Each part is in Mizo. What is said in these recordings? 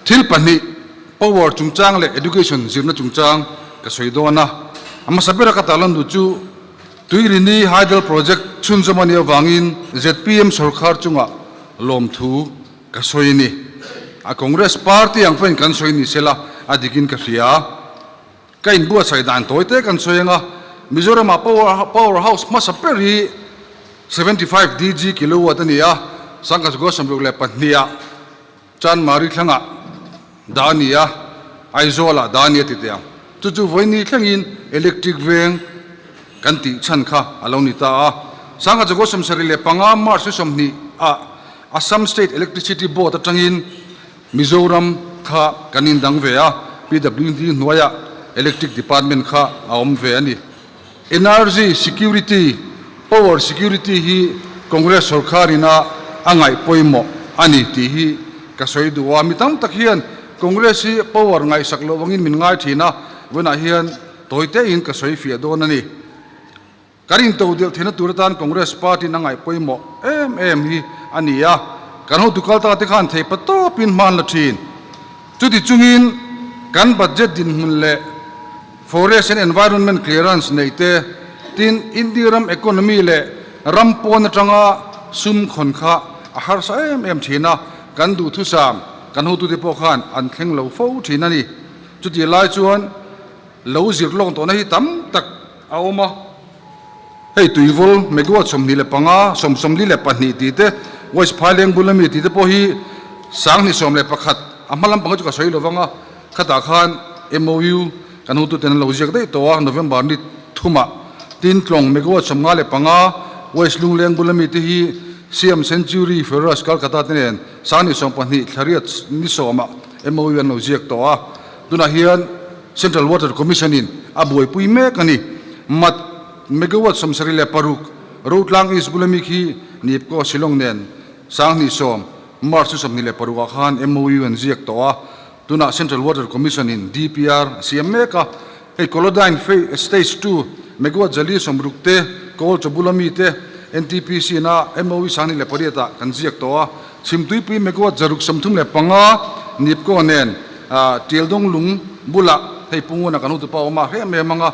Thil pahnih, power chungchang leh education zirna chungchang ka sawi dawn a. A hmasa bera ka tarlan duh chu Tuirini Hydel Project chhunzawm a nih avangin zpm sorkar chungah lawmthu ka sawi a ni. A Congress party ang pawhin kan sawi ni sela a dikin ka hria. Ka inbuatsaih dan tawi te kan sawi anga Mizoramah power power house hmasa ber hi 75 DG kilowatt a ni a, Sangkachgua 62 ah Chanmari thlangah dah a ni a, Aizawlah dah a ni a ti teh ang. Chu chu vawiini thlengin electric veng kan tih chhan kha a lo ni ta a. Sangkachgua 75 March ni 20 ah Assam State Electricity Board atangin Mizoram kha kan indang ve a, PWD hnuaiah Electric Department kha a awm ve a ni. Energy Security, Power Security hi Congress sorkarin a a ngaih pawimawh a ni tih hi ka sawi duh a. Mi tam tak hian Congress hi power ngaihsak loh angin min ngai thin a, vawiinah hian tawi tein ka sawi fiah dawn a ni. Kan intodelh theihna tur atan Congress party-in a ngaih pawimawh em em hi a ni a, kan hotu kalta te khan theih patawpin hma an la thin. Chuti chungin kan budget dinhmun leh Forest and Environment Clearance neih te, tin India ram economy leh ram pawn atanga sum khawn kha a harsa em em thin a, kan duhthusam kan hotute pawh khan an thleng lo fo thin a ni. Chutih lai chuan lo zir lawk tawhna hi tam tak a awm a, hei tuivul megawatt 25, 72 tih te, West Phaileng bul ami tih te pawh hi 2011 a hma lampang hi chu ka sawi lovang a, khatah khan MOU kan hotuten an lo ziak daih tawh a, November ni thumah tin tlawng megawatt 55, West Lungleng bul ami te hi Siam Century Ferrous Calcutta te nen 2020 thlariat ni sawmah MOU an lo ziak tawh a, tunah hian Central Water Commission in a buaipui mek a ni. Mat megawatt 76 Rotlang East bula mi khi Nipko Shillong nen 2010 March ni 26 ah khan MOU an ziak tawh a, tunah Central Water Commission in DPR a siam mek a. Hei Kolodyne Stage 2 megawatt 160 te Kawlchaw bula mi te NTPC in a MOU 2008 ah kan ziak tawh a. Chhimtuipui megawatt 635 Nipko nen Tialdawng lung bulah hei Punguna kan hotupa awm a hrem em ang a,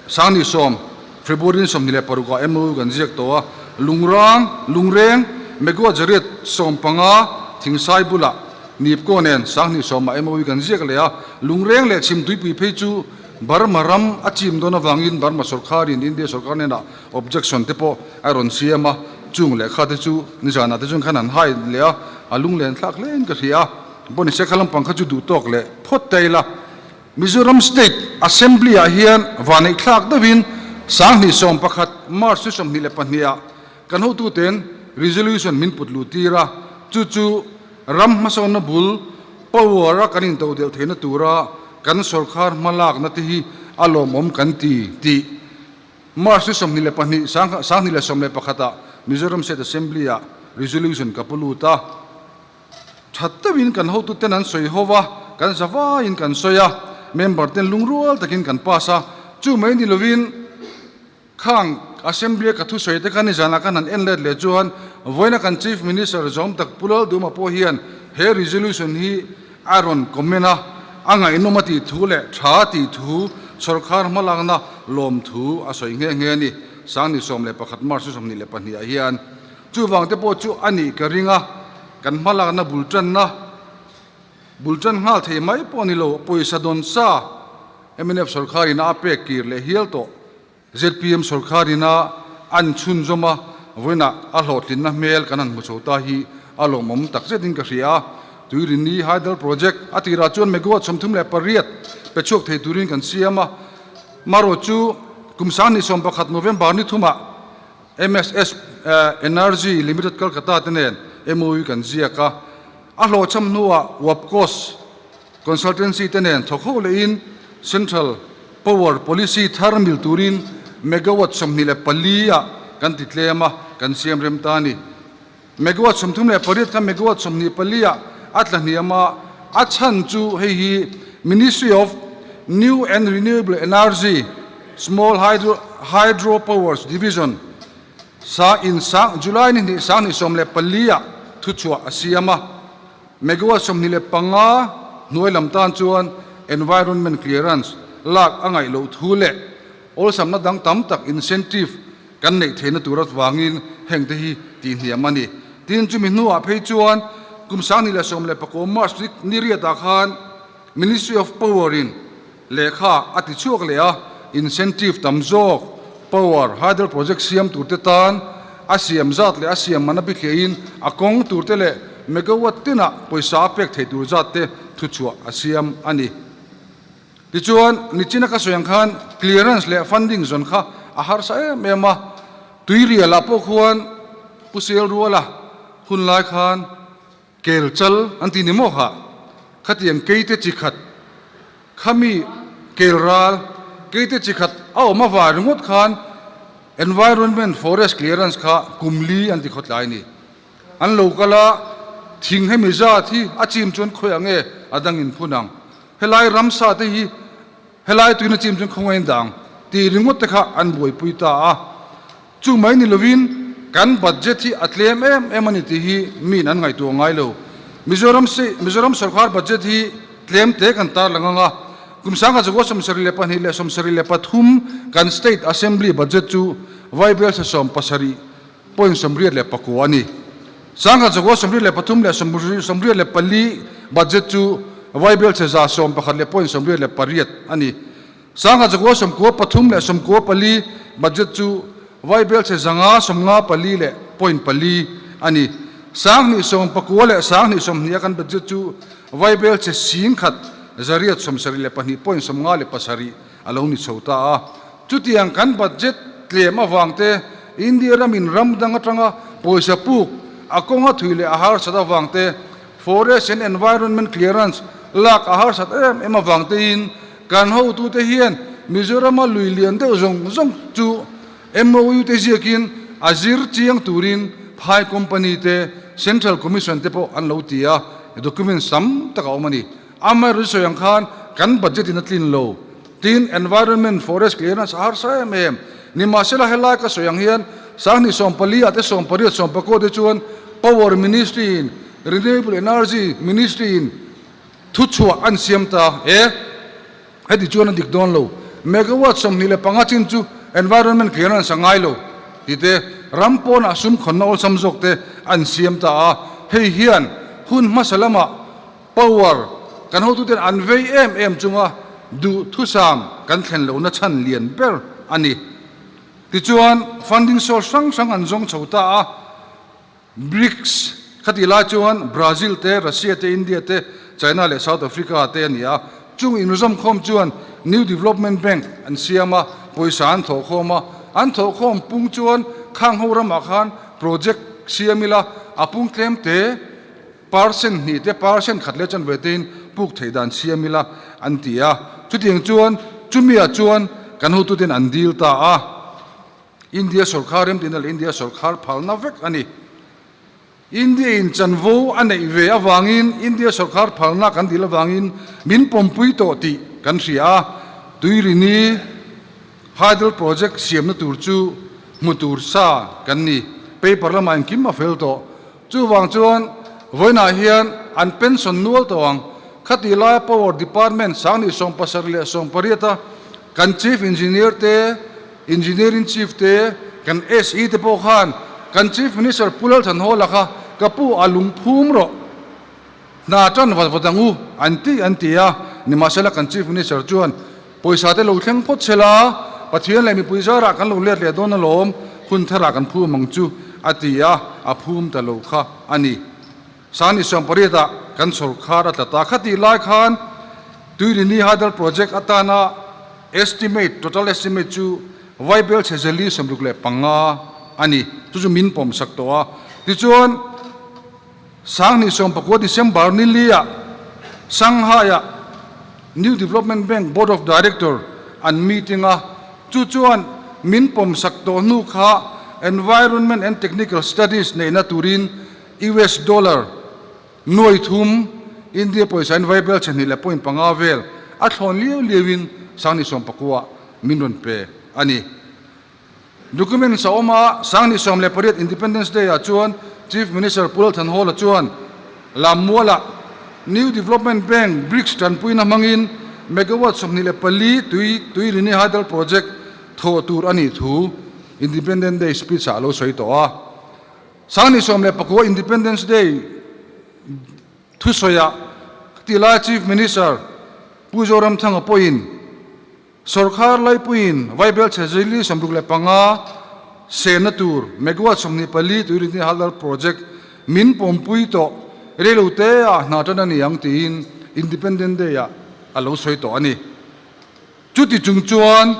2010 February ni 26 ah MOU kan ziak tawh a, Lungrang, Lungreng, megawatt 115 Thingsai bulah Nipko nen 2010 ah MOU kan ziak leh a, Lungreng leh Chhimtuipui phei chu Burma ram a chim dawn avangin Burma sorkarin India sorkar hnenah objection te pawh a rawn siam a, chung lehkha te chu nizanah te chuan khan an hai leh a, a lunglen thlak hle in ka hria a, Bonny Sekha lampang kha chu duh tawk leh phawt ta ila. Mizoram State Assembly ah hian vaneih thlak deuhin 2011 March ni 22 ah kan hotuten resolution min put luh tir a, chu chu ram hmasawnna bul power a kan intodelh theihna tura kan sorkar hmalakna te hi a lawmawm kan ti tih March ni 22, 2011 ah Mizoram State Assembly ah resolution ka pu lut a. Tha deuhin kan hotuten an sawi ho va, kan za vaiin kan sawi a, member ten lungrual takin kan pass a. Chu mai ni lovin khang Assembly a ka thusawi te kha nizanah khan han en let leh chuan vawiina kan Chief Minister zawm tak Pu Lalduma pawh hian he resolution hi a rawn comment a, a ngaihnawm a tih thu leh tha a tih thu sawrkar hmalakna lawmthu a sawi nghe nghe a ni. 2011 March 22 ah hian chuvang te pawh chu a nih ka ring a, kan hmalakna bul tanna bul tan nghal thei mai pawh a ni lo, pawisa dawn sa mnf sawrkarin a pek kir leh hial tawh. Zpm sawrkarin a an chhunzawm a, vawiinah a hlawhtlinna hmel kan han hmu chho ta hi a lawmawm tak zetin ka hria a. Tuirini Hydel Project a tirah chuan megawatt 38 pe chhuak thei turin kan siam a, marawh chu kum 2011 November ni thumah MSS Energy Limited Kolkata te nen MOU kan ziak a, a hlawhchham hnuah WAPCOS Consultancy te nen thawk ho lehin Central Power Policy thar mil turin megawatt 24 ah kan ti tlem a, kan siam rem ta a ni. Megawatt 38 kha megawatt 24 ah a tla hniam a, a chhan chu hei hi Ministry of New and Renewable Energy Small Hydro Hydro Powers Division sa in sang July ni hnih 2014 ah thuchhuah a siam a. Megawatt 25 hnuai lam tan chuan environment clearance lak a ngaih loh thu leh awlsamna dang tam tak incentive kan neih theihna tur avangin hengte hi tihhniam a ni. Tin, chumi hnuah phei chuan kum 2019 March ni riatah khan Ministry of Power in lehkha a ti chhuak leh a, incentive tam zawk power hydel project siam turte tan a siam zat leh a siam man a bithliahin a kawng turte leh megawatt tinah pawisa a pek theih tur zat te thuchhuah a siam a ni. Tichuan, nichina ka sawi ang khan clearance leh funding zawn kha a harsa em em a, tuirialah pawh khuan Pu Selruala hun lai khan Kel chal an ti ni maw kha? Khatiang keite chi khat khami kel ral keite chi khat a awm avang ringawt khan environment forest clearance kha kum li an ti khawtlai ni. An lo kal a, thing hemi zat hi a chim chuan khawiah nge a dangin phun ang? Helai ramsa te hi helai tuina chim chuan khawngain dang tih ringawt te kha an buaipui ta a. Chu mai ni lovin kan budget hi a tlem em em a ni tih hi miin an ngaihtuah ngai lo. Mizoram Mizoram sorkar budget hi tlem te kan tarlang ang a, kum 1972 leh 73 kan State Assembly budget chu Vaibel sa 7.89 a ni. 1973 leh 74 budget chu Vaibel chhe 111.88 a ni. 1993 leh 94 budget chu Vaibelchhe 554 leh point pali a ni. 2019 leh 2020 a kan budget chu Vaibelchhe 1,872 point 57 a lo ni chho ta a. Chutiang kan budget tlem avang te, India ramin ram dang atanga pawisa puk a kawnga thui leh a harsat avang te, Forest and Environment Clearance lak a harsat em em avang tein kan hotute hian Mizorama lui lian deuh zawng zawng chu MOU te ziakin a zir chiang turin phai company te, Central Commission te pawh an lo ti a, document sam tak a awm a ni. Amaherawhchu sawi ang khan kan budget in a tlin lo. Tin, Environment Forest Clearance a harsa em em. Nimahsela helai ka sawi ang hian 2014 ah te 18 19 te chuan Power Ministry in Renewable Energy Ministry in Thuchhuah an siam ta e. Heti chuan a dik dawn lo. Megawatt 25 chin chu environment clearance a ngai lo ti te, ram pawnah sum khawnna awlsam zawk te an siam ta a. Hei hian hun hmasa lamah power kan hotuten an vei em em chunga duh thusam kan thlen lohna chhan lian ber a ni. Tichuan funding source hrang hrang an zawng chho ta a. Brics khatih lai chuan Brazil te, Russia te, India te, China leh South Africa te a ni a. Chung inzawmkhawm chuan New Development Bank an siam a, pawisa an thawhkhawm a. An thawhkhawm pung chuan khang ho ramah khan project siam ila a pung tlem te, percent hnih te, percent khat leh chanve tein puk theih dan siam ila an ti a. Chutiang chuan chumiah chuan kan hotuten an deal ta a. India sorkar remtina leh India sorkar phalna vek a ni. India in chanvo a neih ve avangin India sorkar phalna kan dil avangin min pawmpui tawh tih kan hria a, Tuirini Hydel Project siamna tur chu hmu tur sa kan ni. Paper lamah engkim a fel tawh. Chuvang chuan vawiinah hian an pension nual tawh ang. Khatih laia Power Department 2017 leh 18 a kan Chief Engineer te, Engineer in Chief te, kan SE te pawh khan kan Chief Minister Pu Lalthanhawla kha ka pu a lungphum rawh, hna tan vat vat ang u an ti an ti a. Nimahsela kan Chief Minister chuan pawisa te lo thleng phawt sela, Pathian leh mipui zarah kan lo let leh dawn alawm, hun tharah kan phum ang chu a ti a, a phum ta lo kha a ni. 2018 ah kan sorkar a tla ta. Khatih lai khan Tuirini Hydel Project atana estimate, total estimate chu Vaibel chhe zeli 65 a ni. Chu chu min pawm sak tawh a. Tichuan 2019 December ni li ah Shanghai ah New Development Bank Board of Director an meeting a. Chu chuan min pawm sak tawh hnu kha Environment and Technical Studies neihna turin US dollar nuai thum, India pawisa in Vaibel chhe hnih leh point panga vel a thlawn liau liau in 2019 min rawn pe a ni. Documents a awm a, 2018 Independence Day ah chuan Chief Minister Pu Lalthanhawla chuan. Lammualah New Development Bank BRICS tanpuina hmangin megawatt 24 tui Tuirini Hydel Project thawh tur a nih thu Independence Day speech ah a lo sawi tawh a. 2019 Independence Day thusawiah tilai Chief Minister Pu Zoramthanga pawhin Sawrkhar laipuiin Vaibelchhe zili 65 senna tur megawatt 24 Tuirini Hydel Project min pawmpui tawh reilote ah hna tan a ni ang tiin Independence Day ah a lo sawi tawh a ni. Chuti chung chuan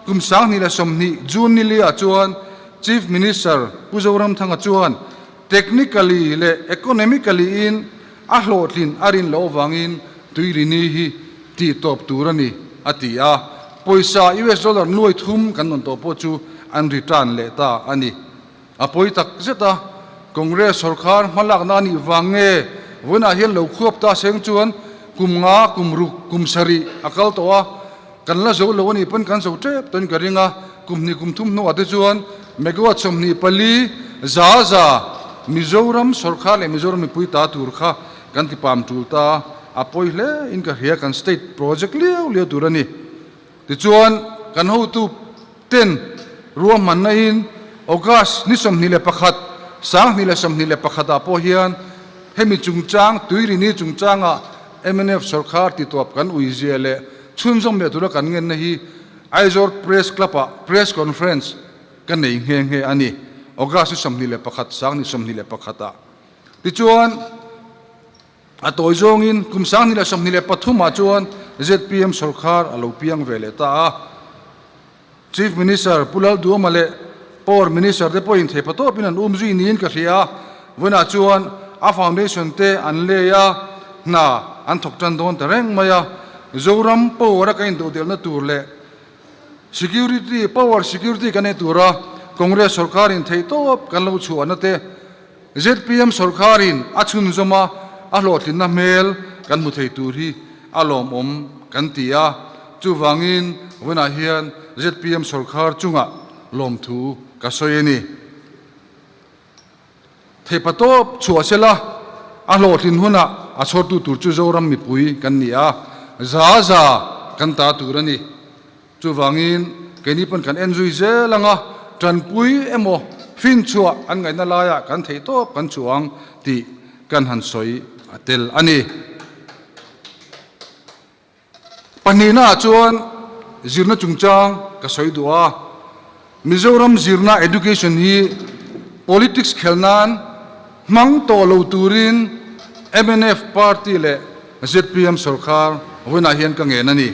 kum 2020 June ni liah chuan Chief Minister Pu Zoramthanga chuan technically leh economically in a hlawhtlin a rin loh avangin Tuirini hi tih tawp tur a ni, a ti a. Pawisa US dollar nuai thum kan rawn tawh pawh chu an return leh ta a ni. A pawi tak zet a, Congress sawrkhar hmalakna a nih vang nge vawiinah hian lo khuap ta seng chuan kum nga, kum ruk, kum sarih a kal tawh a, kan la zo lo a nih pawn kan zo tep tawhin ka ring a, kum hnih kum thum hnuah te chuan megawatt 24 za za Mizoram sawrkhar leh Mizoram mipui ta tur kha kan ti pam tul ta a, a pawi hle in ka hria kan state project liau liau tur a ni. Tichuan kan hotu ten ruahmanna in August ni 21, 2021 ah pawh hian hemi chungchang Tuirini chungchanga mnf sawrkhar tituap kan uizia leh chhunzawm leh tura kan ngenna hi Aizawl Press Club ah Press Conference ka nei nghe nghe a ni, August ni 21, 2021 ah. Tichuan a tawi zawngin kum 2023 ah chuan zpm sawrkhar a lo piang ve leh ta a. Chief Minister Pu Lalduama leh Power Minister te pawhin theipa tawpin an um zui niin ka hria a, vawiinah chuan a foundation te an lei a, hna an thawk tan dawn ta reng mai a. Zoram power a ka indodelna tur leh security, power security kan ei tura Congress sawrkarin theihtawp kan lo chhuahna te, zpm sawrkarin a chhunzawm a, a hlawhtlinna hmel kan hmu thei tur hi a lawmawm kan ti a. Chuvangin vawiinah hian zpm sawrkar chungah lawmthu ka sawi a ni. Theipa tawp chhuah sela a hlawhtlin hunah a chhawrtu tur chu Zoram mipui kan ni a, za za kan ta tur a ni. Chuvangin keini pawn kan en zui zel ang a, tanpui emaw finchhuah an ngaihna laiah kan theih tawp kan chuang tih kan han sawi a tel a ni. Pahnihnaah chuan zirna chungchang ka sawi duh a, Mizoram zirna education hi politics khel nan hmang tawh lo turin mnf party leh zpm sawrkhar vawiinah hian ka ngen a ni.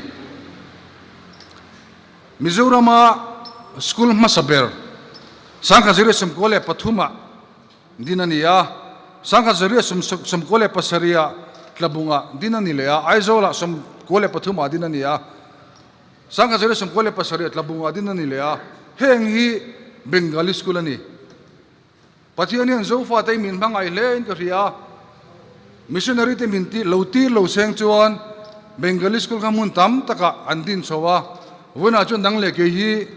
Mizorama school hmasa ber 1993 ah din a ni a, 1997 ah Tlabungah din a ni leh a, Aizawlah 93 ah din a ni a, 1997 Tlabungah din a ni leh a, heng hi Bengali school a ni. Pathian hian Zofate hi min hmangaih hle in ka hria a, missionary te min tih lo tir lo seng chuan Bengali school kha hmun tam takah an din chho a, vawiinah chuan dang leh kei hi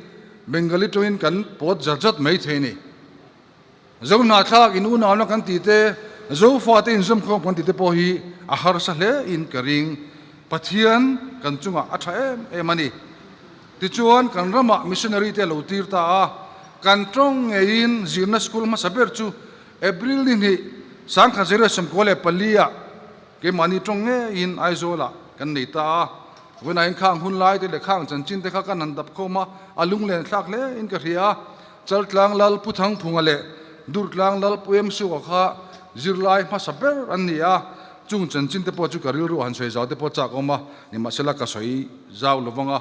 Bengali tawngin kan pawt zat zat mai thei a ni. Zohnahthlak in unauna kan tih te, Zofate inzawmkhawm kan tih te pawh hi a harsa hle in ka ring. Pathian kan chungah a tha em em a ni. Tichuan kan ramah missionary te a lo tir ta a, kan tawng ngeiin zirna school hmasa ber chu April ni hnih 1994 ah keimahni tawng ngeiin Aizawlah kan nei ta a. Vawiinah hian khang hun lai te leh khang chanchin te kha kan han dap khawm a, a lunglen thlak hle in ka hria a. Chaltlang Lal Pu Thangphunga leh Durtlang Lal Pu Emsuka kha zirlai hmasa ber an ni a, chung chanchin te pawh chu ka rilru han sawi zau te pawh chak awm a, nimahsela ka sawi zau lo vang a.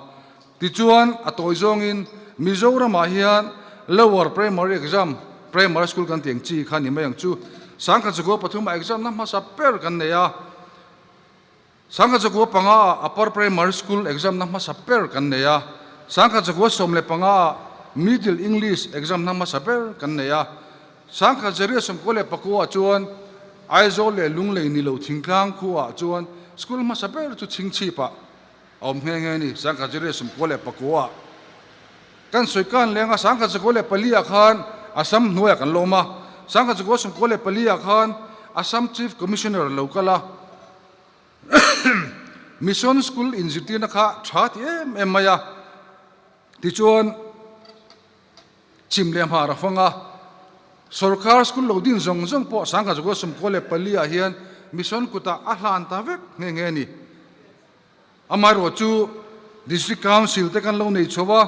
Tichuan, a tawi zawngin Mizoramah hian Lower Primary Exam, Primary School kan tih ang chi kha ni mai ang chu, 1903 ah exam na hmasa ber kan nei a. 1905 ah Upper Primary School exam na hmasa ber kan nei a, 1915 ah Middle English exam na hmasa ber kan nei a, 1999 ah chuan Aizawl leh Lunglei ni lo Thingtlang khua ah chuan school hmasa ber chu Chhingchhip ah a awm nghe nghe a ni, 1999 ah. Kan sawi kan leng a, 1994 ah khan Assam hnuaiah kan lawm a, 1994 ah khan. Assam Chief Commissioner a lo kal a, Mission School inzirtirna kha tha ti em em mai a, tichuan chim leh hmar a fang a, Sorkar school lo din zawng zawng pawh Sangkhazaw 94 ah hian Mission kutah a hlan ta vek nghe nghe a ni. Amaherawh chu District Council te kan lo nei chho a,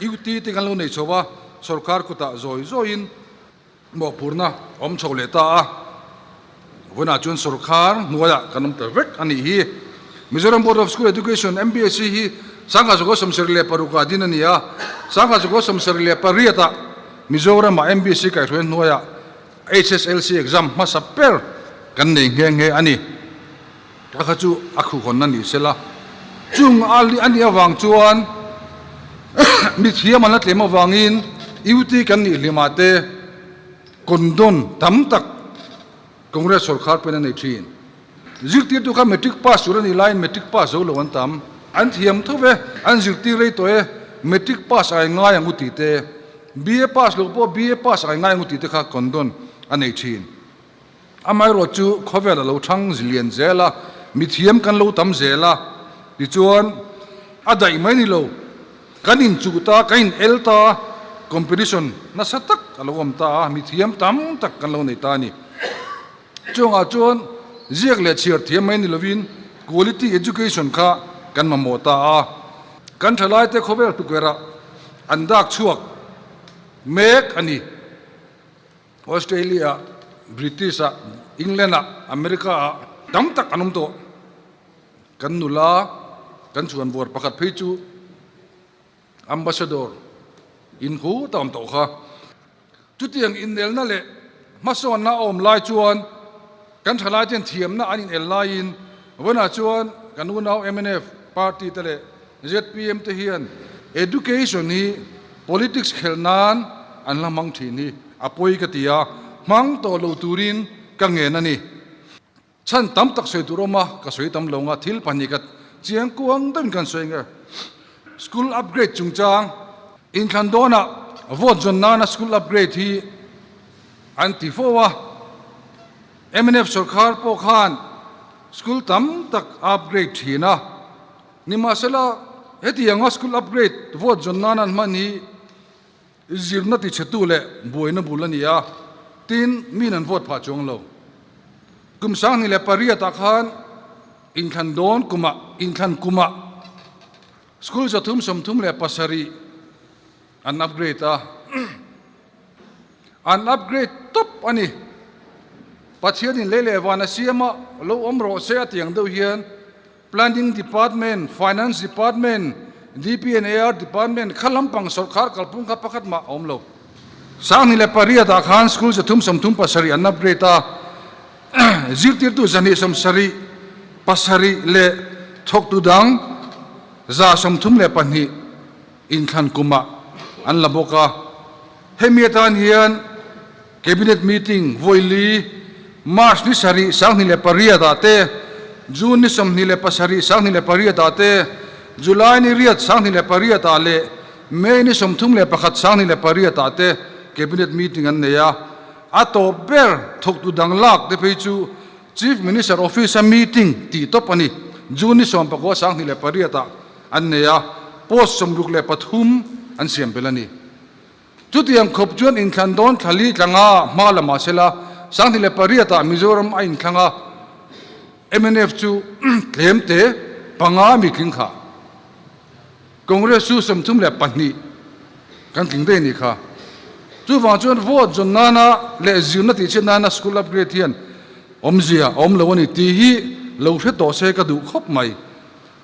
UT te kan lo nei chho a, sorkar kutah zawi zawiin mawhphurhna awm chho leh ta a. Vawiinah chuan sorkar hnuaiah kan awm ta vek a nih hi. Mizoram Board of School Education, MBSE, hi 1976 ah din a ni a, 1978 ah Mizoramah MBSE kaihhruai hnuaiah HSLC exam hmasa ber kan nei nghe nghe a ni. A kha chu a khuhawnna ni sela. Chung a a nih avang chuan mithiam an la tlem avangin UT kan nih hlimah te condon tam tak Congress sawrkhar pawhin a nei thin. Zirtirtu kha matric pass tur a nih laiin matric pass zo lo an tam. An thiam tho ve, an zirtir rei tawh e, matric pass ai ngai ang u tih te, BA pass loh pawh BA pass ai ngai ang u tih te kha condon a nei thin. Amaherawh chu khawvel a lo thang lian zel a, mithiam kan lo tam zel a, tichuan a daih mai ni lo, kan inchuh ta, kan in el ta, competition nasa tak a lo awm ta a, mithiam tam tak kan lo nei ta a ni. Chungah chuan ziak leh chhiar thiam mai ni lovin quality education kha kan mamawh ta a. Kan thalaite khawvel tukverhah an dak chhuak mek a ni. Australia-ah, British-ah, England-ah, America-ah tam tak an awm tawh. Kan nula, kan chhuanbuar pakhat phei chu Ambassador in hu ta awm tawh kha. Chutiang inelna leh hmasawnna a awm lai chuan kan thalaiten thiamna an inel laiin vawiinah chuan kan unau mnf party te leh zpm te hian education hi politics khelh nan an la hmang thin hi a pawi ka ti a, hmang tawh lo turin ka ngen a ni. Chhan tam tak sawi tur awm a, ka sawi tam lo nga, thil pahnih ka chiang kuang deuhin kan sawi nge. School upgrade chungchang, inthlan dawnah vote zawn nana school upgrade hi an ti fo a, mnf sorkar pawh khan school tam tak a upgrade thin a, nimahsela hetianga school upgrade vote zawn nana an hman hi Zirna tichhetu leh buaina bul a ni a, tin, miin an vote phah chuang lo. Kum 2008 ah khan inthlan dawn kumah, inthlan kumah school 337 an upgrade a, an upgrade tawp a ni. Pathianin lei leh van a siam a, lo awm rawh se a ti ang deuh hian Planning Department, Finance Department, DP and AR Department kha lampang sawrkhar kalphung kha pakhat mah a awm lo. 2008 ah khan school 337 an upgrade a, zirtirtu 277 leh thawktu dang 132 inthlan kumah an la bawk a. Hemi atan hian Cabinet meeting vawi li, March ni sarih 2008 ah te, June ni 27 2008 ah te, July ni riat 2008 ah leh May ni 31 2008 ah te Cabinet meeting an nei a. A tawp ber thawktu dang lak te phei chu Chief Minister Office a meeting tih tawp a ni. June ni 19 2008 ah an nei a, post 63 an siam belh a ni. Chutiang khawp chuan inthlan dawn thla li tlanga hma la mah sela, 2008 ah Mizoram a inthlang a, mnf chu tlem te panga mi tling kha, Congress chu 32 kan tling daih a nih kha. Chuvang chuan vote zawn nana leh zirna tihchhiat nana school upgrade hian awmzia a awm lo a ni tih hi lo hre tawh se ka duh khawp mai.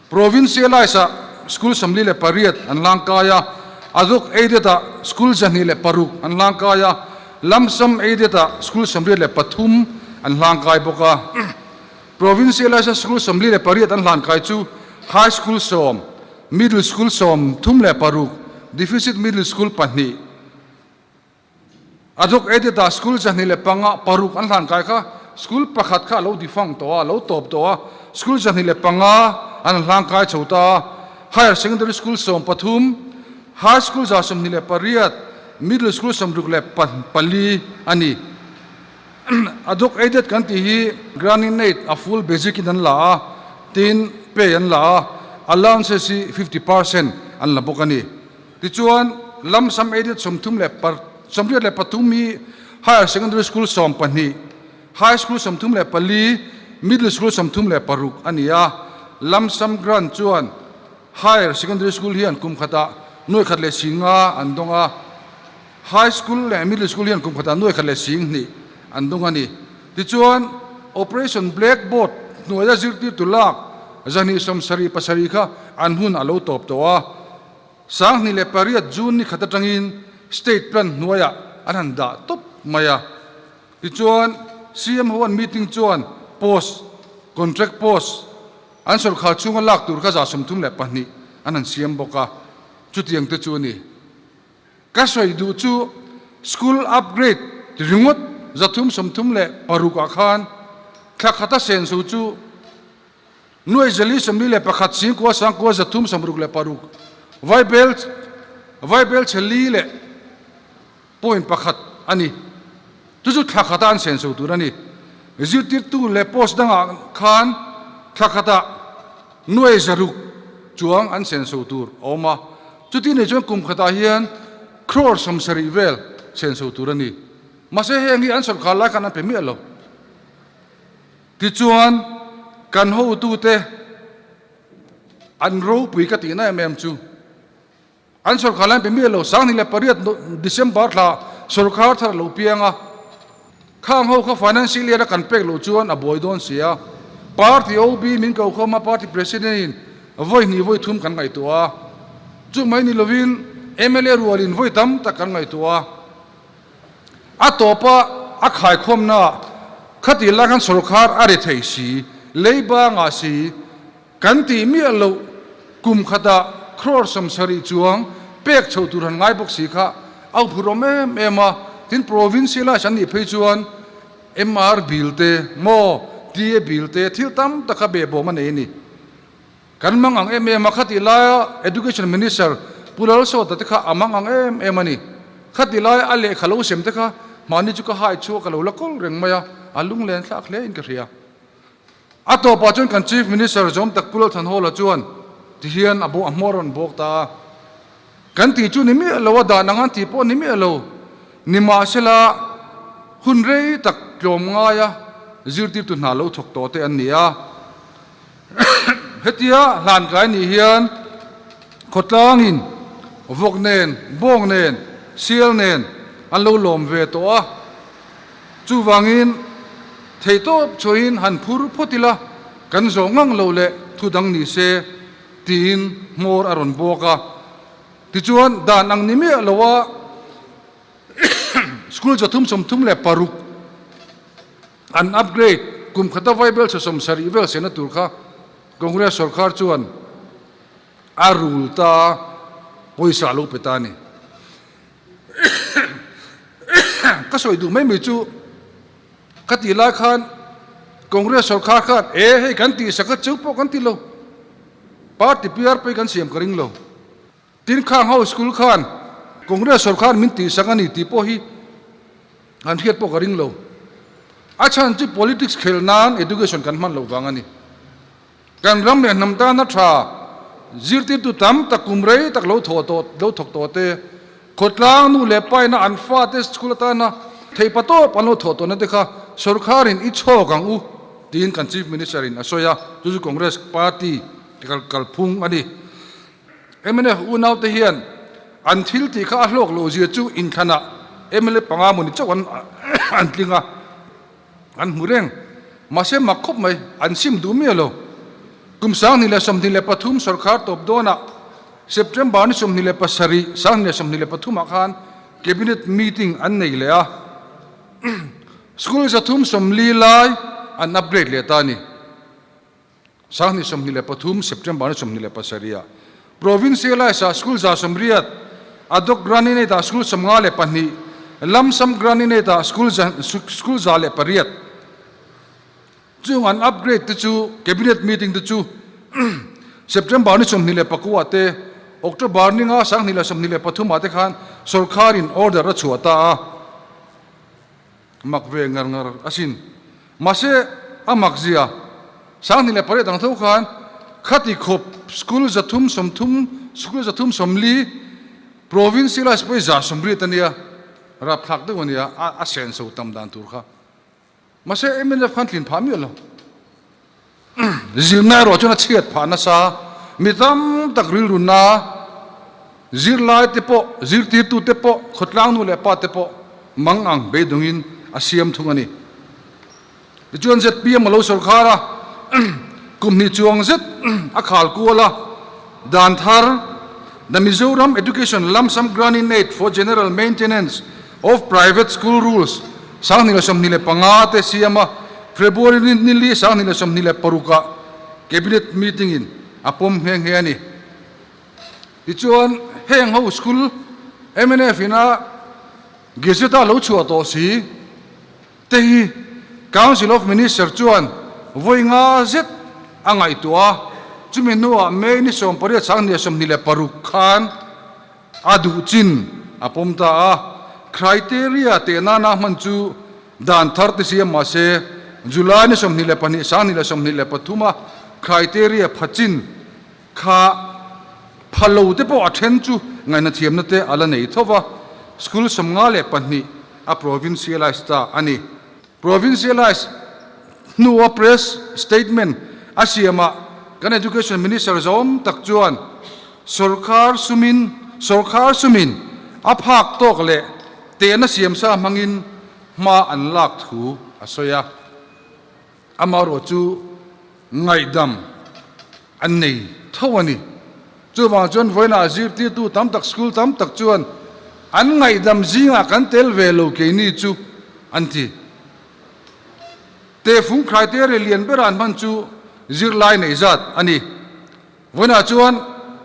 Provincialise-ah school 48 an hlangkai a, Adhoc aided-ah school 206 an hlangkai a, Lump sum aided-ah school 83 an hlangkai bawk a. Provincialise-a school 48 an hlankai chu High School sawm, Middle School 36, Deficit Middle School pahnih, A dawk edit-ah school 25 paruk an hlan kai kha school pakhat kha a lo difang tawh a, a lo tawp tawh a, school 25 an hlang kai chho ta a, higher secondary school 13, high school 128, Middle School 64 a ni. Ad hoc aided kan tih hi grant-in aid a full basic in an la a, tin pay an la a, allowances hi 50% an la bawk a ni. Tichuan, lump sum aided 83 hi Higher Secondary School 12, High School 34, Middle School 36 a ni a, lump sum grant chuan Higher Secondary School hian kum khatah nuai khat leh sing nga an dawng a, High School leh Middle School hian kum khatah nuai khat leh sing hnih an dawng a ni. Tichuan, Operation Black Board hnuaia zirtirtu lak 277 kha an hun a lo tawp tawh a, 2008 June ni khat atangin State Plan hnuaiah an han dah tawp mai a. Tichuan, CM ho an meeting chuan post, contract post, an sawrkhar chhunga lak tur kha 32 an han siam bawk a, chutiang te chu a ni. Ka sawi duh chu school upgrade ringawt 336 ah khan thla khata senso chu nuai zali 41 singkua sangkua 366 vaibel vaibel chhe li leh point pakhat a ni. Chu chu thla khata an senso tur a ni. Zirtirtu leh post dangah khan thla khatah nuai zaruk chuang an senso tur a awm a. Chuti nei chuan kum khatah hian crore 70 vel senso tur a ni. Mahse heng hi an sawrkhar lai khan an pe miah lo. Tichuan kan hotute an ropui ka tihna em em chu. An sawrkhar lai an pe miah lo. 2008 December thla sawrkhar thar a lo piang a, khang ho kha financial year a kan pek loh chuan a buai dawn si a. Party OB min ko khawm a, party president in vawi hnih vawi thum kan ngaihtuah a. Chu mai ni lovin mla rualin vawi tam tak kan ngaihtuah a. A tawpa a khaikhawmnaah khatih lai khan sawrkhar a ri thei si, leiba ngah si, Kan tih miah loh kum khatah crore 70 chuang pek chhoh tur han ngai bawk si kha a uphur awm em em a, tin provincialize an nih phei chuan MR bill te maw TA bill te thil tam tak kha behbawm a nei a ni. Kan mang ang em em a, khatih laia Education Minister Pu Lalsawta te kha a mang ang em em a ni. Khatih laia a lehkha lo sem te kha mahni chu ka hai chhuak a lo la kawl reng mai a, a lunglen thlak hle in ka hria. A tawpah chuan kan Chief Minister zawm tak Pu Lalthanhawla chuan ti hian a a hmawr rawn bawk ta a, Kan tih chu ni miah lo a, dan ang an tih pawh ni miah lo. Nimahsela, hun rei tak tlawm ngaia zirtirtu hna lo thawk tawh te an ni a. Hetia hlankai nih hian khawtlangin vawk nen, bawng nen, sial nen an lo lawm ve tawh a. Chuvangin, theihtawp chhuahin han phur phawt ila, kan zawh ngang lo leh thu dang ni se, tiin hmawr a rawn bawk a. Tichuan, dan ang ni miah loa School 336 an upgrade kum khata vaibel chhe 70 vel sehna tur kha Congress sorkar chuan a rul ta, pawisa a lo pe ta a ni. Ka sawi duh mai mai chu ka tih lai khan Congress sorkar khan e hei kan tih sak a cheu pawh kan ti lo party PR pawh hi kan siam ka ring lo tin khang ho school khan Congress sorkar min tih sak a ni tih pawh hi an hriat pawh ka ring lo a chhan chu politics khel nan education kan hman loh vang a ni. Kan ram leh hnam tana tha zirtirtu tam tak kum rei tak lo thawh tawh lo thawk tawh te, khawtlang nu leh paina an fate school atana theihpa tawp an lo thawh tawhna te kha sawrkharin i chhawk ang u tiin kan Chief Minister in a sawi a, chu chu Congress party kalphung a ni. Mnf unaute hian an thil tih kha a hlawk loh zia chu inthlanah mla panga mawni chauh an an tling a. An hmu reng. Mahse mak khawp mai, an sim duh miah lo. Kum 2023 sawrkhar tawp dawnah September ni 27, 2023 ah khan Cabinet meeting an nei leh a, School 340 lai an upgrade leh ta a ni. 2023 September ni 27 ah Provincialized ah School 180, Ad-hoc Grant-in-Aid ah School 52, Lump Sum Grant-in-Aid ah School School 108. Chung an upgrade te chu Cabinet meeting te chu September ni 29 ah te, October ni nga 2023 ah te khan Sorkharin order a chhuah ta a, mak ve ngar ngar asin. Mahse, a mak zia, 2008 ang tho khan khati khawp school 330, school 340, provincialize pawh hi 180 a nia, rapthlak deuh a nia, a senso tam dan tur kha. Mahse, mnf khan tlin phah miah lo. Zirna erawh chuan a chhiat phah nasa. Mi tam tak rilruna zirlai te pawh, zirtirtu te pawh, khawtlang nu leh pa te pawh mang ang beidawngin a siam thung a ni. Tichuan zpm a lo sawrkhar a, kum hnih chuang zet a khal kual a, dan thar The Mizoram Education Lump Sum Grant-in Aid for General Maintenance of Private School Rules 2025 te siam a, February ni li 2026 ah Cabinet meeting in a pawm nghe nghe a ni. Tichuan heng ho school mnf in a Gazette a lo chhuah tawh si te hi Council of Minister chuan vawi nga zet a ngaihtuah a, chumi hnuah May ni 18 2026 khan A duh chin a pawm ta a, criteria teh nana hman chu dan thar ti siam mah se, July ni 22, 2023 a criteria pha chin kha pha lo te pawh a then chu ngaihna thiamna te a la nei tho va, school 52 a provincialise ta a ni. Provincialise hnua press statement a siamah kan Education Minister zawm tak chuan sawrkar sumin sawrkar sumin a phak tawk leh tehna siamsa hmangin hma an lak thu a sawi a. Amaherawh chu ngaihdam an nei tho a ni. Chuvang chuan vawiinah zirtirtu tam tak, school tam tak chuan an ngaihdam zingah kan tel ve lo keini chu an ti. Tehfung criteria lian bera an hman chu zirlai neih zat a ni. Vawiinah chuan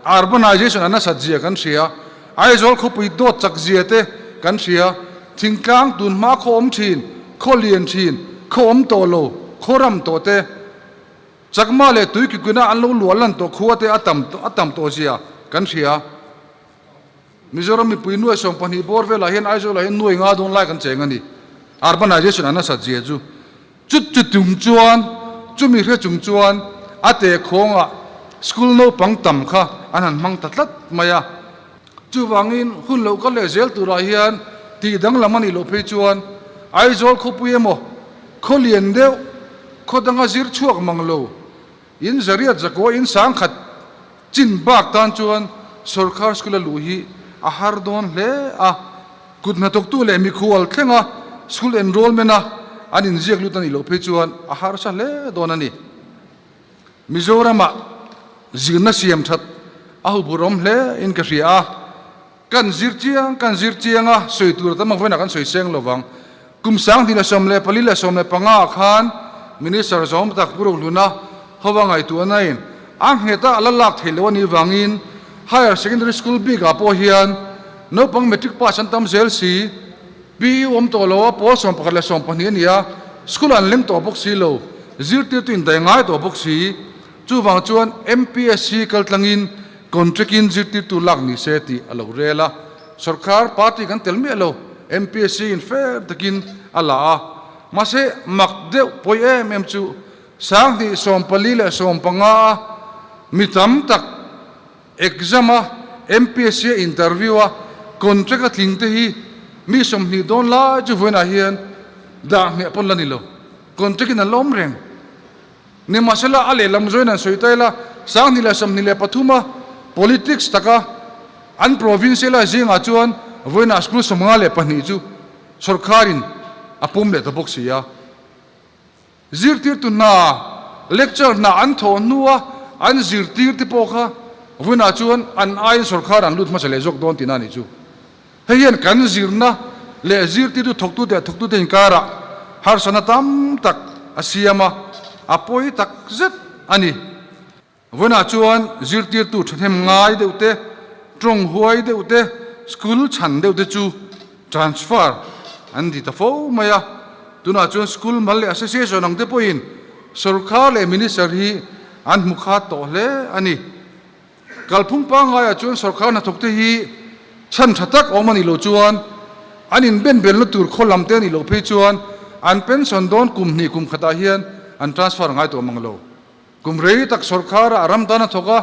urbanization a nasat zia kan hria, Aizawl khawpui dawt chak zia te kan hria, thingtlang tun hma khaw awm thin, khaw lian thin, khaw awm tawh lo, khaw ram tawh te, Chakma leh Tuikikuna an lo luah lan tawh khua te a tam a tam tawh zia kan hria. Mizoram mipui nuai 12 bawr velah hian Aizawl ah hian nuai nga dawn lai kan cheng a ni. Urbanization a nasat zia chu chut chu tung chuan chumi hre chung chuan a te khawngah school naupang tam kha an han hmang ta tlat mai a. Chuvangin hun lo kal leh zel turah hian tih danglam a nih loh phei chuan Aizawl khawpui emaw khaw lian deuh khaw danga zir chhuak mang lo in zariat zakua in sangkhat chin bak tan chuan sawrkar school a luh hi a har dawn hle a, kut hnathawktu leh mikhual thlenga school enrollment a an inziak lut a nih loh phei chuan a harsa hle dawn a ni. Mizoramah zirna siam that a huphurhawm hle in ka hria a, kan zir chiang kan zir chiang a, sawi tur tam ang vawiinah kan sawi seng lo vang. Kum 2014 leh 15 ah khan Minister zawm tak Pu Rohluna hova ngaihtuahna in a nghet a la lak theih loh a nih vangin Higher Secondary School bik ah pawh hian naupang matric pass an tam zel si. PU awm tawh lo a, pawl 11 leh 12 a ni a, school an leng tawh bawk si lo, zirtirtu in dai ngai tawh bawk si. Chuvang chuan MPSC kaltlangin contract-in zirtirtu lak ni se tih a lo rel a. Sorkar party kan tel miah lo, MPSC in fair takin a la a. Mahse, mak deuh pawi em em chu 2014 leh 15 a mi tam tak, Exam a, MPSC a interview a, contract a tling te hi mi 20 dawn lai chu vawiinah hian dah ngheh pawn la ni lo. Contract in an la awm reng. Nimahsela a lehlam zawiin an sawi ta ila, 2023 a politics taka an provincial zingah chuan vawiinah school 52 chu sawrkharin a pawm leh ta bawk si a. Zirtirtu hna, lecture hna an thawh hnua an zirtir te pawh kha vawiinah chuan an aiin sawrkar an lut hmasa leh zawk dawn tihna a nih chu. Hei hian kan zirna leh zirtirtu thawktute ah thawktute inkarah harsatna tam tak a siam a, a pawi tak zet a ni. Vawiinah chuan zirtirtu thahnem ngai deuh te, tawng huai deuh te, school chhan deuh te chu transfer an ti ta fo mai a. Tunah chuan school mal leh association ang te pawhin sawrkar leh minister hi an hmu khat tawh hle a ni. Kalphung pangaiah chuan sawrkar hnathawk te hi Chhan tha tak awm a nih loh chuan an inbenbelna tur khaw lam te a nih loh phei chuan an pension dawn kum hnih kum khatah hian an transfer ngai tawh mang lo. Kum rei tak sawrkharah a ram tan a thawk a,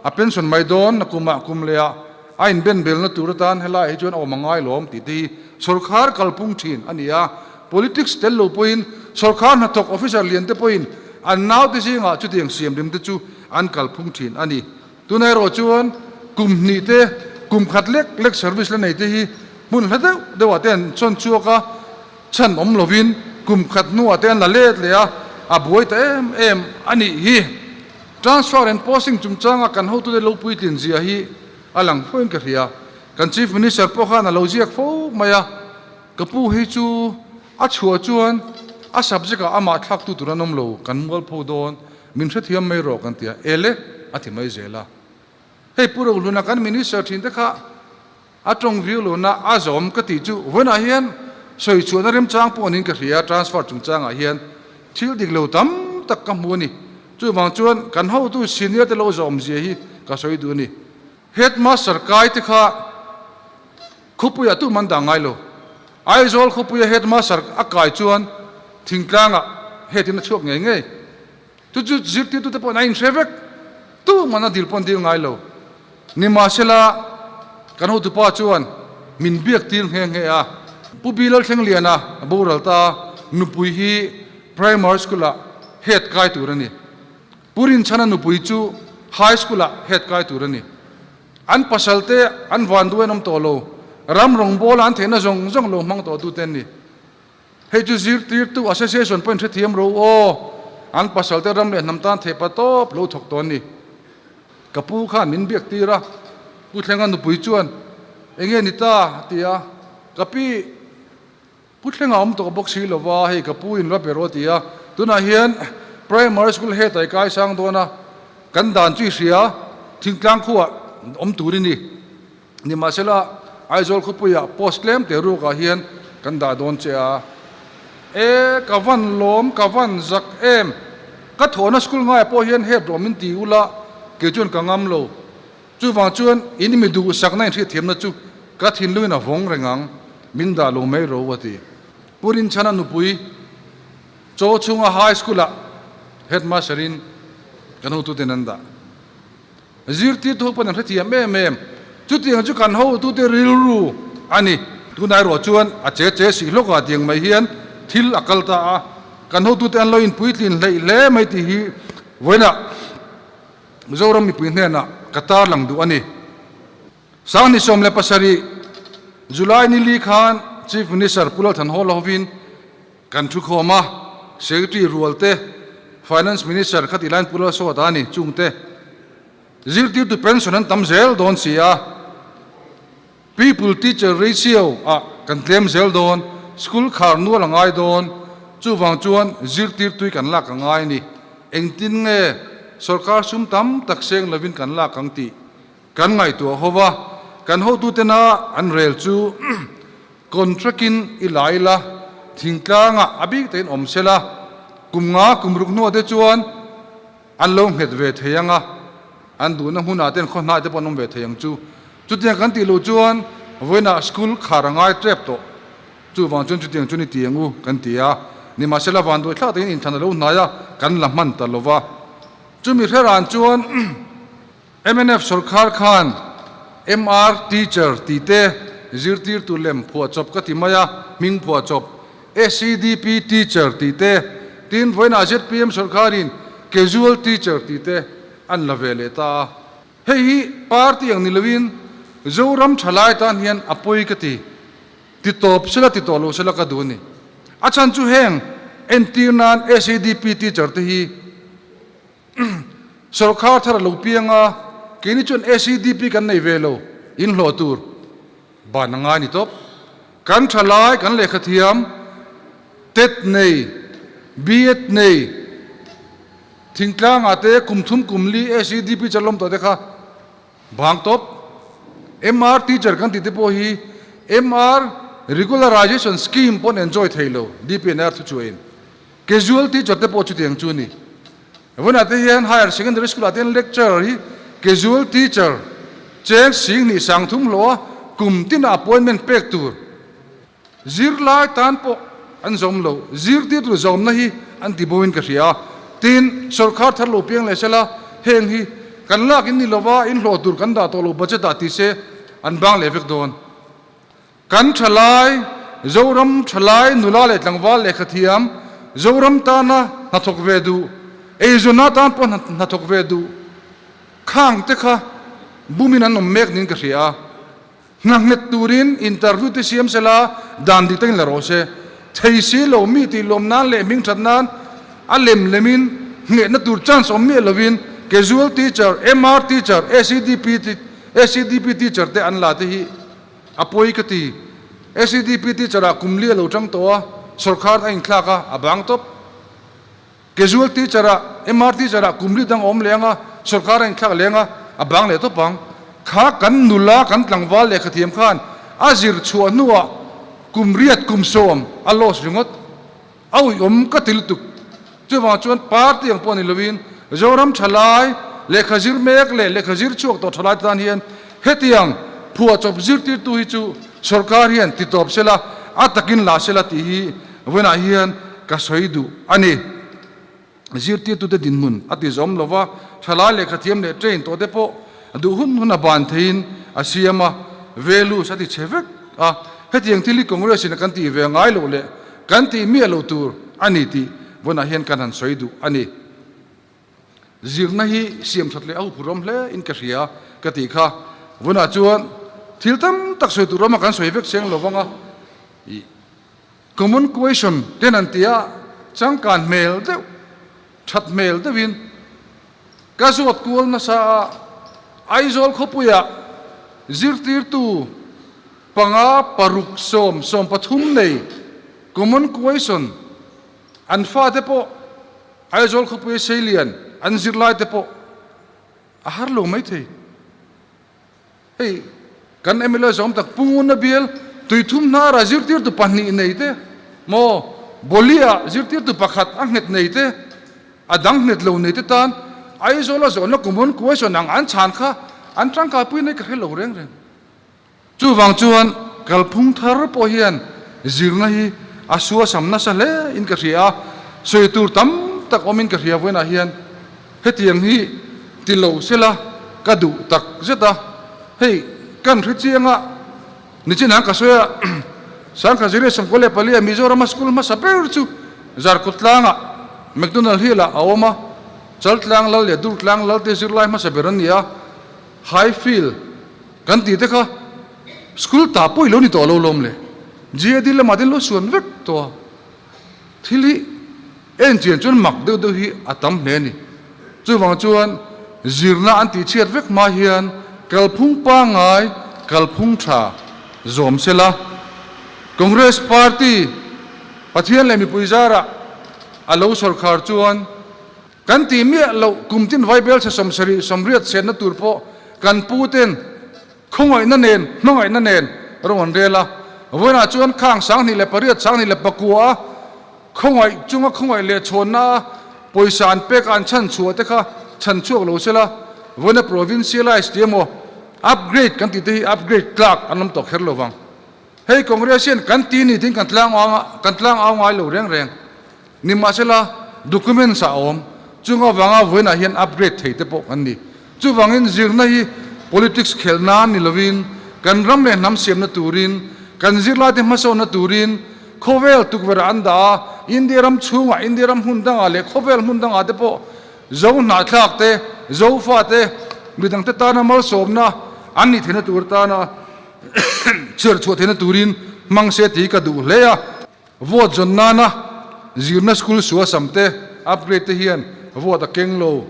a pension mai dawn na kumah kum lehah a inbenbelna tur atan helaiah hi chuan a awm a ngai lawm tih te hi sawrkhar kalpung thin a ni a. Politics tel lo pawhin sawrkhar hnathawk officer lian te pawhin an naute zingah chutiang siamrim te chu an kalphung thin a ni. Tunah erawh chuan kum hnih te, kum khat lek lek service la nei te hi hmun hla deuh deuhah te an chawn chhuak a, chhan awm lovin kum khat hnuah te an la let leh a, a buai ta em em a nih hi. Transfer and posting chungchanga kan hotute lo puitlin zia hi a lang foin ka hria. Kan Chief Minister pawh khan a lo ziak fo mai a, ka pu hi chu a chhuah chuan a subject ah amah thlaktu tur an awm lo, kan mualpho dawn. Min hrethiam mai rawh kan ti a, ele a ti mai zel a. Hei Pu Rohluna kan Minister thin te kha a tawng viau lo na a zawm ka tih chu vawiinah hian sawi chhuahna remchang pawh niin ka hria, transfer chungchangah hian thil dik lo tam tak ka hmu a ni. Chuvang chuan kan hotu senior te lo zawm zia hi ka sawi duh a ni. Headmaster kai te kha khawpuiah tu man dah ngai lo. Aizawl khawpuia headmaster a kai chuan thingtlangah head in a chhuak ngei ngei. Chu chu zirtirtute pawhin a inhre vek. Tu man a dil pawh an dil ngai lo. Nimahsela kan hotupa chuan min biak tir nghe nghe a. Pu Bi Lalthlengliana a boral ta nupui hi primary school-ah head kai tur a ni. Pu Rinchhana nupui chu high school-ah head kai tur a ni. An pasal te an van duh en awm tawh lo, ram rawngbawla an theihna zawng zawng lo hmang tawh tute an ni. Hei chu zirtirtu association pawhin hrethiam ro aw, an pasal te ram leh hnam tan theih pa tawp lo thawk tawh an ni. Ka pu khan min biak tir a, Pu Thlenga nupui chuan, Enge ni ta? a ti a, ka pi, Pu Thlenga awm tawh bawk si lova, hei ka pu in va pe rawh a ti a, tunah hian Primary School head ah i kai sang dawn a, kan dan chu i hria, thingtlang khuah awm tur i ni. Nimahsela, Aizawl khawpuiah post tlem te ruakah hian kan dah dawn che a. E, ka van lawm, ka van zak em! Ka thawhna school ngaiah pawh hian head rawh min ti ula, kei chuan ka ngam lo. Chuvang chuan in mi duhsakna inhriatthiamna chu ka thinlungin a vawng reng ang, min dah lo mai ro a ti. Pu Rinchhana nupui Chaw chhunga High School-ah Headmaster-in kan hotuten an dah. Zirtirtu ho pawn an hrethiam em em. Chutiang chu kan hotute rilru a ni. Tunah erawh chuan a che che sih hlawkah tiang mai hian thil a kal ta a, kan hotute an lo inpuitlin hleih hle mai tih hi vawiinah Mizoram mipui hnenah ka tarlang duh a ni. Sanghnih 17 July ni li khan Chief Minister Pu Lalthanhawla hovin kan thukhawm a, Secretary Rualte, Finance Minister kha tih laiin Pu Lalsawta a ni, chungte zirtirtu pension an tam zel dawn si a, People teacher ratio ah kan tlem zel dawn, school khar nual a ngai dawn, chuvang chuan zirtirtui kan lak a ngai a ni. Engtin nge sorkar sum tam tak seng lovin kan lak ang tih kan ngaihtuah ho va, kan hotutena an rel chu contract in i la ila, thingtlangah a bik takin awm sela, kum nga kum ruk hnuah te chuan An lo nghet ve thei ang a, an duhna hmunah ten khaw hnai te pawh an awm ve thei ang chu. Chutiang kan tih loh chuan vawiinah school khar a ngai tep tawh. Chuvang chuan chutiang chu ni ti ang u kan ti a, nimahsela vanduai thlak takin inthlan a lo hnai a, kan la hman ta lo va. Chumi hreran chuan mnf sawrkhar khan MR teacher tih te zirtirtu lem phuahchawp ka ti mai a, hming phuahchawp, SEDP teacher tih te, tin vawiinah zpm sawrkharin casual teacher tih te an la ve leh ta a. Hei hi party ang ni loin Zoram thalai tan hian a pawi ka ti. Ti tawp sela ti tawh lo sela ka duh a ni. A chhan chu heng entir nan SEDP teacher te hi Sawrkhar thar a lo piang a, keini chuan SEDP kan nei ve lo, inhlawh tur ban a ngai ni tawp. Kan tha lai, kan lehkha thiam, tet nei, B.Ed nei, thingtlangah te kum thum kum li SEDP chu a lawm tawh te kha bang tawp. MR teacher kan tih te pawh hi MR regularization scheme pawn enjoy thei lo, DPNR thu chuain. Casual teacher te pawh chutiang chu a ni. Vawiinah te hian Higher Secondary School ah te hian lecturer hi casual teacher cheng 10,000 hlawh a kum tina appointment pek tur zirlai tan pawh an zawm lo, zirtirtu zawmna hi an ti bo in ka hria. Tin, sawrkar thar lo piang leh sela heng hi kan lak in ni lova in hlawh tur kan dah tawh lo budget ah ti se an bang leh vek dawn. Kan thalai, Zoram thalai nula leh tlangval lehkhathiam, Zoram tana hnathawk ve duh, eizawnna tan pawh hnathawk ve duh khang te kha bumin an awm mek niin ka hria a. Hna nghet turin interview te siam sela dan dik takin la rawh se. Thei si lo mi tih lawm nan leh hming that nan a lem lemin nghehna tur chance awm miah lovin casual teacher, MR teacher, ACDP ACDP teacher te an la te hi A pawi ka ti. SEDP teacher ah kum li a lo tang tawh a, sawrkar a inthlak a, a bang tawp. Casual teacher ah, MR teacher ah kum li dang a awm leh ang a, sawrkar a inthlak leh ang a, a bang leh tawp ang. Kha kan nula, kan tlangval lehkhathiam khan a zir chhuah hnuah kum riat kum sawm a loss ringawt. A uiawm ka ti lutuk. Chuvang chuan party ang pawh ni lovin Zoram thalai, lehkha zir mek leh lehkha zir chhuak tawh thalai te tan hian hetiang phuahchawp zirtirtu hi chu sawrkar hian ti tawp sela, a takin la sela tih hi vawiinah hian ka sawi duh a ni. Zirtirtute dinhmun a ti zawm lova, thalai lehkha thiam leh train tawh te pawh duh hun hun a ban theiin a siam a, values a ti chhe vek a. Hetiang thil hi Congress in a kan tih ve ngai loh leh kan tih miah lo tur a ni tih vawnah hian kan han sawi duh a ni. Zirna hi siam that leh a huphurhawm hle in ka hria ka tih kha. Vawnah chuan thil tam tak sawi tur awm a kan sawi vek seng lo vang a. Common question ten an ti a, changkan hmel deuh, that hmel deuhin ka zawt kual nasa a, Aizawl khawpuiah zirtirtu panga paruk sawm sawmpathum nei common question an fate pawh Aizawl khawpuia seilian an zirlaite pawh a har lo maithei. Hei kan mla zawm tak Punguna bial tuithum hnara zirtirtu pahnih nei te maw Bolia zirtirtu pakhat a nghet nei te a dang nghet lo nei te tan Aizawla zawhna common question ang an chhan kha an tangkaipui nei ka hre lo reng reng. Chuvang chuan kalphung thar pawh hian zirna hi a suasam nasa hle in ka hria a, sawi tur tam tak awmin ka hria vawiinah hian. Hetiang hi ti lo sela ka duh tak zet a, hei kan hre chiang a, nichinah ka sawi a, Sangkha Zirlai Sawmkua leh Palia Mizorama school hmasa ber chu Zarkawt tlangah McDonald Hill ah a awm a, Chaltlang Lal leh Durtlang Lal te zirlai hmasa ber an ni a, Highfield kan tih te kha school ta pawh i lo ni tawh lo lawm le, GAD lamah te an lo suan vek tawh a. Thil hi en chian chuan mak deuh deuh hi a tam hle a ni. Chuvang chuan zirna an tih chhiat vek hma hian kalphung pangngai, kalphung tha zawm se la. Congress Party Pathian leh mipui zarah a lo sawrkhar chuan kan tih miah loh kum tin Vaibel chhe sawmsarih sawmriat chhenna tur pawh kan pu ten Khawngaihna nen, hmangaihna nen rawng an rel a. Vawiinah chuan khang 28, 24 a khawngaih chunga khawngaih leh chhawnna a pawisa an pek a an chhan chhuah te kha chhan chhuak lo sela, vawiina provincialize tih emaw upgrade kan tih te hi upgrade tlak an awm tawh kher lo vang. Hei Congress hian kan ti ni tiin kan tlang kan tlang au ngai lo reng reng. Nimahsela documents ah a awm. Chung avanga vawiinah hian upgrade thei te pawh kan ni. Chuvangin zirna hi politics khelh nan ni lovin kan ram leh hnam siamna turin, kan zirlaite hmasawnna turin khawvel tukverh ah an dah a, India ram chhungah, India ram hmun dangah leh khawvel hmun dangah te pawh Zo hnahthlak te, Zofa te, midangte tana malsawmna an nih theihna tur tana chhiar chhuah theihna turin hmang se tih hi ka duh hle a. Vote zawn nana zirna school suasam te upgrade te hian vote a keng lo.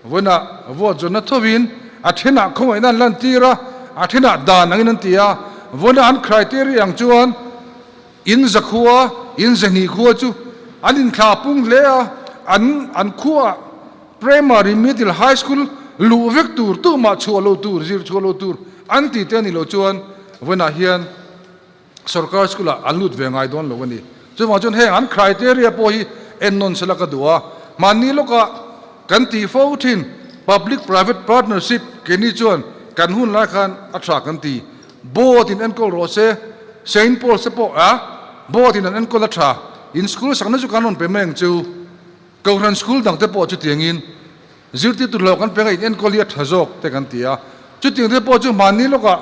Vawiinah vote zawnna thovin a thenah khawngaihna an lantir a, a thenah dan angin an ti a. Vawiinah an criteria ang chuan in zakhua, in zahnih khua chu an inthla pung hle a, an an khuaah primary, middle, high school luh vek tur, tumah chhuah lo tur, zir chhuah lo tur an ti te a nih loh chuan vawiinah hian Sorkar school ah an lut ve ngai dawn lo a ni. Chuvang chuan heng an criteria pawh hi ennawn sela ka duh a. Mahni lawkah kan tih fo thin public private partnership keini chuan kan hun lai khan a tha kan ti. Board in enkawl rawh se, Saint Paul's te pawh a Board in an enkawl a tha, in school sakna chu kan rawn pe mai ang chu. Kohhran school dang te pawh chutiangin zirtirtu hlawh kan peng a in enkawl hi a tha zawk te kan ti a. Chutiang te pawh chu hmanni lawkah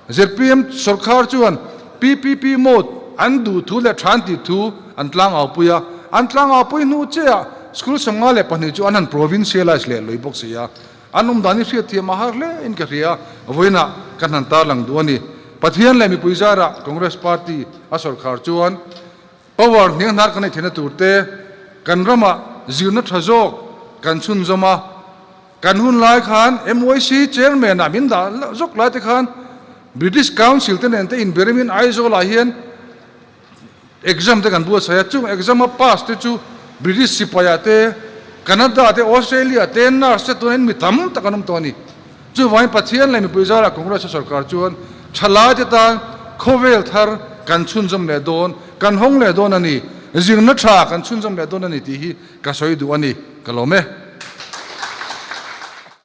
zpm sawrkhar chuan PPP mode an duh thu leh tha an tih thu an tlangaupui a, an tlangaupui hnu chiahah school 52 chu an han provincialize leh lui bawk si a. An awm dan hi hriatthiam a har hle in ka hria, vawiinah kan han tarlang duh a ni. Pathian leh mipui zarah Congress Party a sawrkhar chuan power hniang hnar kan ei theihna tur te, kan ramah zirna tha zawk kan chhunzawm a, kan hun lai khan MYC Chairman ah min dah zawk lai te khan British Council te nen te inberimin Aizawl ah hian Exam te kan buatsaih a, chung exam a pass te chu British sipai ah te, Canada te, Australia te, nurse te tunin mi tam tak an awm tawh a ni. Chuvangin Pathian leh mipui zarah Congress a sorkar chuan thalai te tan khawvel thar kan chhunzawm leh dawn, kan hawng leh dawn a ni, zirna tha kan chhunzawm leh dawn a ni tih hi ka sawi duh a ni. Ka lawm e.